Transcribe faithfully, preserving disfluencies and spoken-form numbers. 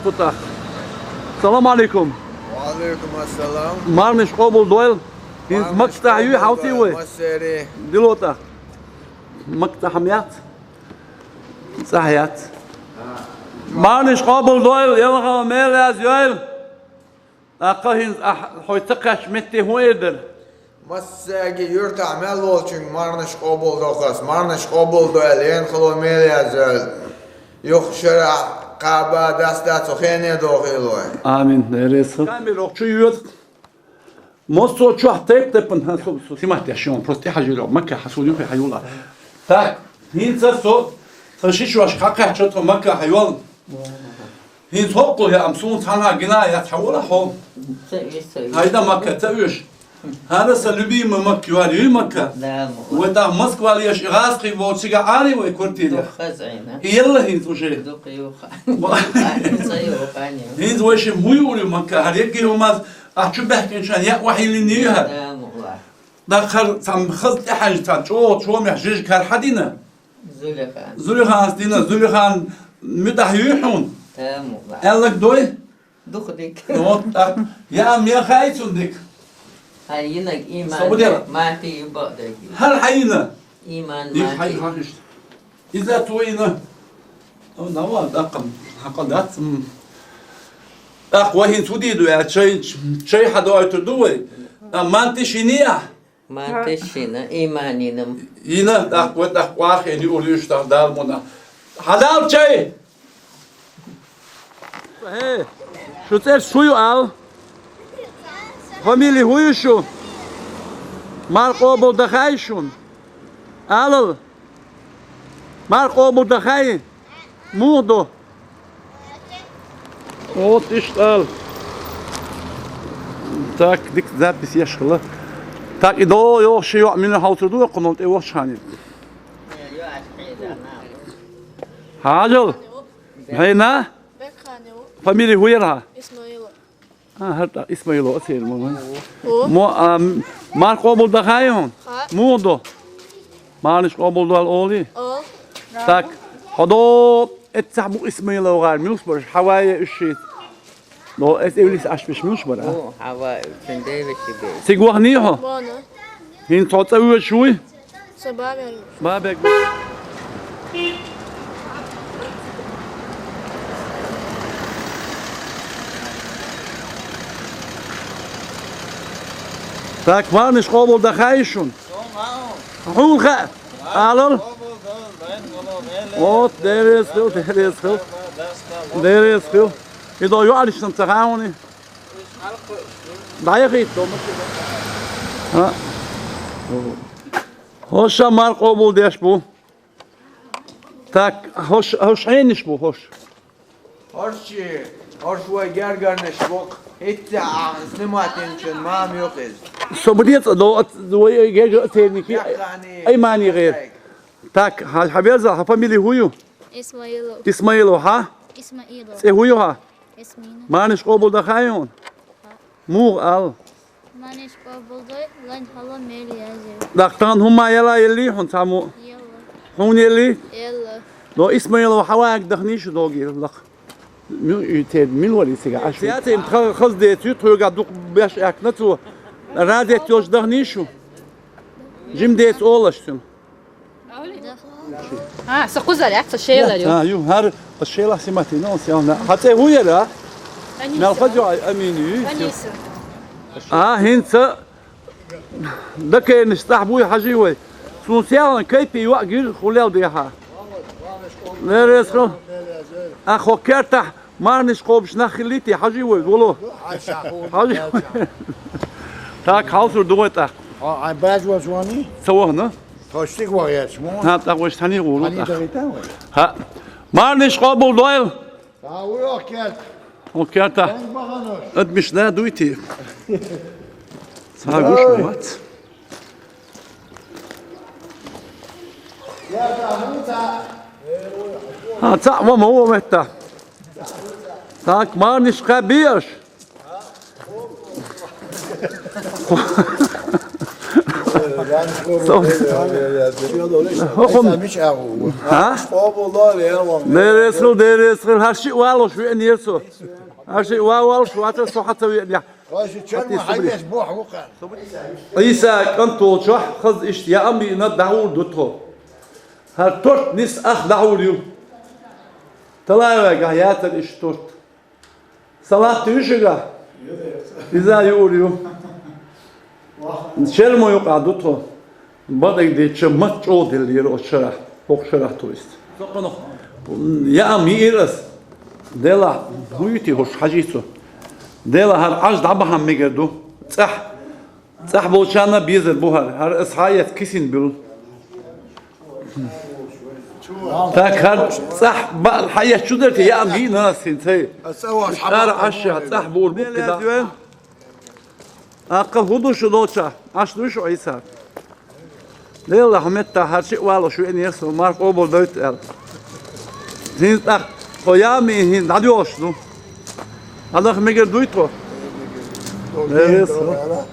Кхутах. Салам алейкум. Ва алейкум ассалам. Марнаш къобалдойла. ХӀинца Марнаш маккатӀа хьаюй, хьалций къобалдойла вай? Массери. Дило тӀаккха. МаккатӀа хӀама яц? ЦӀахь яц. Марнаш къобалдойла, ялхалла мел язйойла. ТӀаккха хӀинца ахь хьо ца кхаьчча метте хӀун эр дара? Массаьрга юьртахь мел волчуьнга марнаш къобалдохас, марнаш къобалдойла, ялхалла мел язйойла. Юха шарахь кхаба дас дац, цу хене дохийла вай. Амин. Деррис хӀу. Камера охьа чу йоьду. Массо чохь тайп-тайпана, хьан со, со снимать деш йолу, просто тӀехьажийла, Макка хьан суна юххе хьан юла. Так, хӀинца со, сан шишошка хьакхаьчча тхо Макка хьан йол. ХӀинца хӀокхул хӀе, ам суна цхьанхьа гина яц хьан вала хьо. Ца оьшу, ца оьшу. Хьайда Макка ца оьшу. ХӀара сан любимый Макка яр, юй Макка? Да, ма. Вай тӀаккха Москва леш, и гӀазкхий волчу цига Ӏари вай квартире? Дукха хаза Ӏийна. И елла хӀинца уже? Дукха юха. Ва- Ца юха, не. ХӀинца вай шим хӀун юур ю Макка? ХӀара егги хӀумаз Ахь чу баьхкинчарна яа вахьийлина ю хӀара? Да, мукъалахь. ТӀаккха хӀара цхьа хаза тӀехьаьжча цхьа чӀогӀа чомехь жижиг хӀара хьан дина? Зулихан. Зулиханас дина, Зулихан муьтӀахь юй хьуна? Да, мукъалахь. Аьлларг дой? Дукха дика. Вот, тӀаккха яа мел хаьий цунна дика? Хьан йинарг ийман, Собудела. Мати ю бакъдерг. ХӀара хьан йина? Ийман, Мати. Хьан, хьан иштта. Иза цо йина. О, нава, даккхам, хьакъал дац. М. ТӀаккха вай хӀинца хӀун дийр ду аьлча, чай, чай хьадоуьйтур ду вай? А, мантиш йиний ахь? Мантиш йина, ийман йина. Йина, тӀаккха вай тӀаккха къахьийна юур ю уьш тӀаккха Дала мукъ лахь. Хьадал чай! ХӀей, шу цӀераш хӀун ю ала? Фамили хӀун ю шу? Марха къобал дан хаьий шуна? Алал. Марха къобал дан хаьий? Муха ду? Вот иштта ала. Так, дика запись еш хила. Так, и до йоху ши йоӀ мила хьовсур ду, кхунал тӀе вахчахьана. Хьажал. Хьайна? Бекханов. Фамилия хӀун яра хьан? Исмаилов. А, хӀара тӀаккха Исмаилов ацийра ма ван. О. Мо, а, м, марха къобал дан хаьий хьуна? Хаьа. Муха ду? Марнаш къобал дойла олий? О. Так, хьо до эццахь бу Исмаилов гӀар, муьлш бараш, хьавая уьш шийтта. До эс эвлис Ӏаш беш муьлш бара? О, хьава, цуьнан девеши бе. Цига вахний хьо? Вана. ХӀинца хьо цӀа воьдуш вуй? Сан баберг. Баберг. Так, марнаш къобал дан хаьий шуна? Хьуна хаьа. Алал. Вот, деррис хила, деррис хила. Деррис хила. И до йоӀаршна ца хаьа хьуна? ДӀаяхийта до. ХӀа. ХӀорш а марха къобал деш бу. Так, хӀорш, хӀорш хьенаш бу, хӀорш? ХӀорш, хӀорш вай гергарнаш бу-кх. ХӀинца а снимать йинчун мама ю-кх иза. Со бу децӀа до, вай герга а церники, Бекхани, Аймани гӀера. Так, хьан, хьан берза, хьан фамилия хӀун ю? Исмаилов. Исмаилов, хьан? Исмаилов. ЦӀе хӀун ю хьан? Ясмина. Марнаш къобал дан хаьий хьуна? Муха ала? Марнаш къобал дой, лайн хьала мел язйо. ТӀаккха тахана хӀумма яла еллий хьуна цхьаммо? Елла. Хьуна еллий? Елла. До Исмаилов хьавага дахний шу догий лакха? Мил, и те, мил валий цига Ӏаш? Цецим тха хаза деца ю, тхоьга дукха беш аьккхина цо. Разет йолуш дахний шу? Жим деца олаш цуьнан. А, со кхузара яц, со шелар ю. А, ю, хӀара, ас шелахь симатина, он сел на. Хьан цӀе хӀун яра? Аниса. Мел хаза ю, Амин ю? Аниса. А, хӀинца дакаенаш цӀахь буй хьажий вай. Суна сел на кайпе йоӀ гира, хулел дехьа. Лересхо. А, хо кертахь. Марнаш кхобуш нах хилийти, хьажий вай, воло. Хьажий вай. Так, хьалсур ду вай тӀаккха. Хьо, ай, баьжваш вани? Ца вахана? Тхо стиг вахаерча, мо? ХӀа, тӀаккха вай тхьаний гӀур ду тӀаккха. ХӀа. Марнаш къобал дойла. Та, вуй ох керт. Ох керта. Тенг баханаш. Ад мишна дуйти. Ца гуш вац. ХӀа, цхьаъ ма ма вон метта. Так, марнаш кхаьббий аш? Со- ХӀокхун. ХӀа? Дересхил, дересхил, хӀара шиъ валуш веанера со. ХӀара шиъ ва-, валуш вацар, со хьа ца веанехь. Ӏийса кӀант волчохь хаза иштта яа а йиъна дӀахьур ду тхо. ХӀара торт нис ах дӀахьур ю. Талаевгахь яцар иштта торт. Салат ю шуьгахь? Иза юур ю. Шермо юкъахь ду тхо. Бакъдерг дийцича, мат чӀогӀа деллера оцу шарахь, хӀокху шарахь тхо иштта. Яа а йиира ас. Делахь, хӀун ю те хӀорш хьажий цо? Делахь, хӀара Ӏаш дӀабахьан мегар ду. ЦӀахь, цӀахь болчарна безар бу хӀара. ХӀара ас хьаэца кисина буьллу. Так, хӀара цӀахь баъ хьаэца чу дара те, яа а йиъна ас хӀинца. Ас цӀа вахаш хьабаъ. ХӀара Ӏаш а цӀахь буур бу кхидӀа. Аккха хӀун ду шу долчохь? Ӏаш ду шу Ӏийса? Делахь, хӀун метта хӀара шиъ валуш веанера со, марха къобалдойту аьлла. ХӀинца тӀаккха тхо яа а йиъна хӀинца дӀадоьлхуш ду. Хьан даха мегар дуй тхо? Эса.